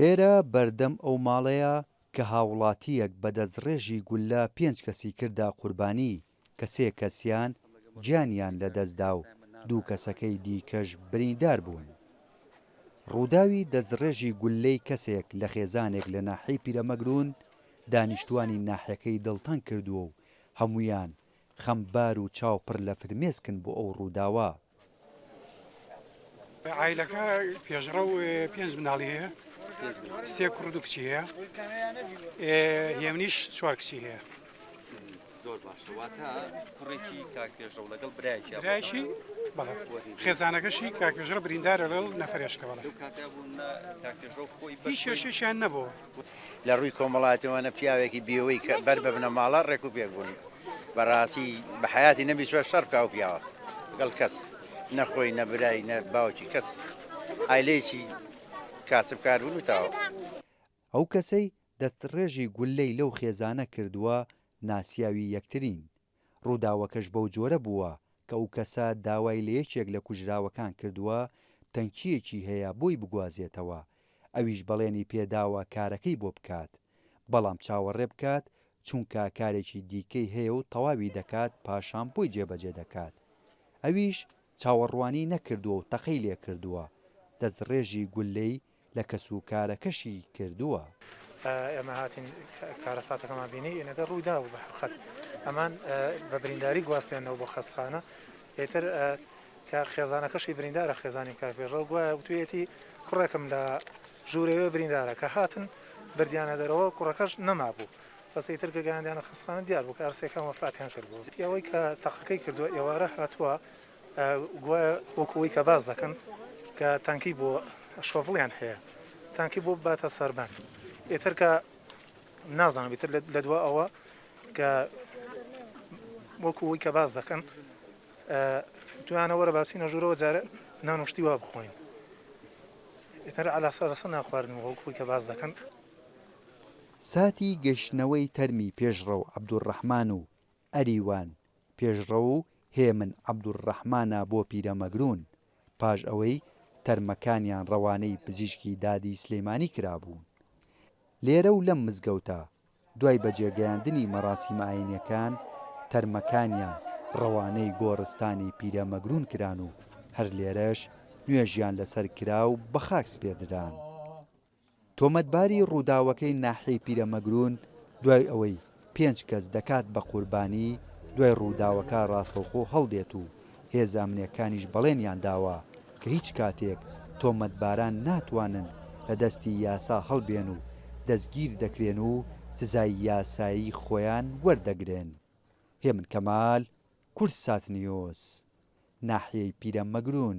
ئێرە بەردەم ئەو ماڵەیە کە هاوڵاتییەک بە دەستڕێژی گوللە پێنج کەسی کردە قوربانی کە سێ کەسیان گیانیان لەدەستدا و دوو کەسەکەی دیکەش بریندار بوون. ڕووداوی دەستڕێژی گوللەی کەسێک لە خێزانێک لە ناحیەی پیرەمەگرون دانیشتوانی ناحیەکەی دڵتەنگ کردووە و هەموویان خەمبار و چاو پڕ لە فرمێسکن بۆ ئەو ڕووداوە. عایلەکە پێشڕەو پێنج مناڵی هەیە سێ کوڕ دوو کچی هەیە هێمنیش چوار کچی هەیە. زۆر باشە واتە کوڕێکی کاک پێشڕەو لەگەڵ برایەکی برایشی بەڵێ خێزانەکەشی کاک پێشڕەو بریندارە لەگەڵ نەفەرێشکە بەڵێ لەو کاتە بوون کاک پێشڕەو خۆی هیچ کێشەیەکیان نەبووە. لە ڕووی کۆمەڵایەتیەوە نە پیاوێکی بێوەی کە بەر بە بنەماڵە ڕێک و پێک بوون بەڕاستی بە حەیاتی نەبیستوە شەڕ بکا ئەو پیاوە لەگەڵ کەس نە خۆی نە برای نە باوکی کەس عایلەیەکی کاسبکار بوون و تەواو. ئەو کەسەی دەستڕێژی گوللەی لەو خێزانە کردووە ناسیاوی یەکترین، ڕووداوەکەش بەو جۆرە بووە کە ئەو کەسە داوای لە یەکێک لە کوژراوەکان کردووە تەنکییەکی هەیە بۆی بگوازێتەوە، ئەویش بەڵێنی پێداوە کارەکەی بۆ بکات، بەڵام چاوەڕێ بکات چونکە کارێکی دیکەی هەیە و تەواوی دەکات پاشان بۆی جێبەجێ دەکات. ئەویش چاوەڕوانی نەکردووە و تەقەی لێکردووە، دەستڕێژی گوللەی لە کەسوکارەکەشی کردووە. ئێمە هاتین کارەساتەکەمان بینی ئینەکە ڕووی دابوو بە حەقیقەت ئەمان بە برینداری گواستیانەوە بۆ خەستخانە ئیتر کە خێزانەکەشی بریندارە خێزانی کاک پێشڕەو گوایە وتویەتی کوڕێکم لە ژوورەوێ بریندارە کە هاتن بردیانە دەرەوە کوڕەکەش نەمابوو بەس ئیتر کە گەیاندیانە خەستخانە دیار بوو کە هەرسێکیان وەفاتیان کردبوو ئەوەی کە تەقەکەی کردووە ئێوارە هاتووە گوایە وەکو ئەوەی کە باس دەکەن کە تانکی بۆ شۆڤڵیان هەیە تانکی بۆ بباتە سەربان ئیتر کە نازانم ئیتر لە دوا ئەوە کە وەکو ئەوەی کە باس دەکەن تویانە وەرە بابچینە ژوورەوە جارە نان و شتی وا بخۆین ئیتر عەلا سەر لەسەر نان خواردن وەکو ئەوەی کە باس دەکەن. ساتی گەیشتنەوەی تەرمی پێشڕەو عەبدولڕەحمان و ئەریوان پێشڕەو و هێمن عەبدولڕەحمانە بۆ پیرەمەگروون، پاش ئەوەی تەرمەکانیان ڕەوانەی پزیشکی دادی سلێمانی کرابوون. لێرە و لەم مزگەوتە، دوای بەجێگەیاندنی مەراسیمە ئاینیەکان، تەرمەکانیان ڕەوانەی گۆڕستانی پیرەمەگروون کران و هەر لێرەش نوێژیان لەسەر کرا و بەخاک سپێردران. تۆمەتباری ڕووداوەکەی ناحیەی پیرەمەگرون دوای ئەوەی پێنج کەس دەکات بە قوربانی، دوای ڕووداوەکە ڕاستەوخۆ هەڵدێت و هێزە ئەمنیەکانیش بەڵێنیان داوە کە هیچ کاتێک تۆمەتباران ناتوانن لە دەستی یاسا هەڵبێن و دەستگیر دەکرێن و سزای یاسایی خۆیان وەردەگرن. هێمن کەمال، کوردساتنیوز، ناحیەی پیرەمەگرون.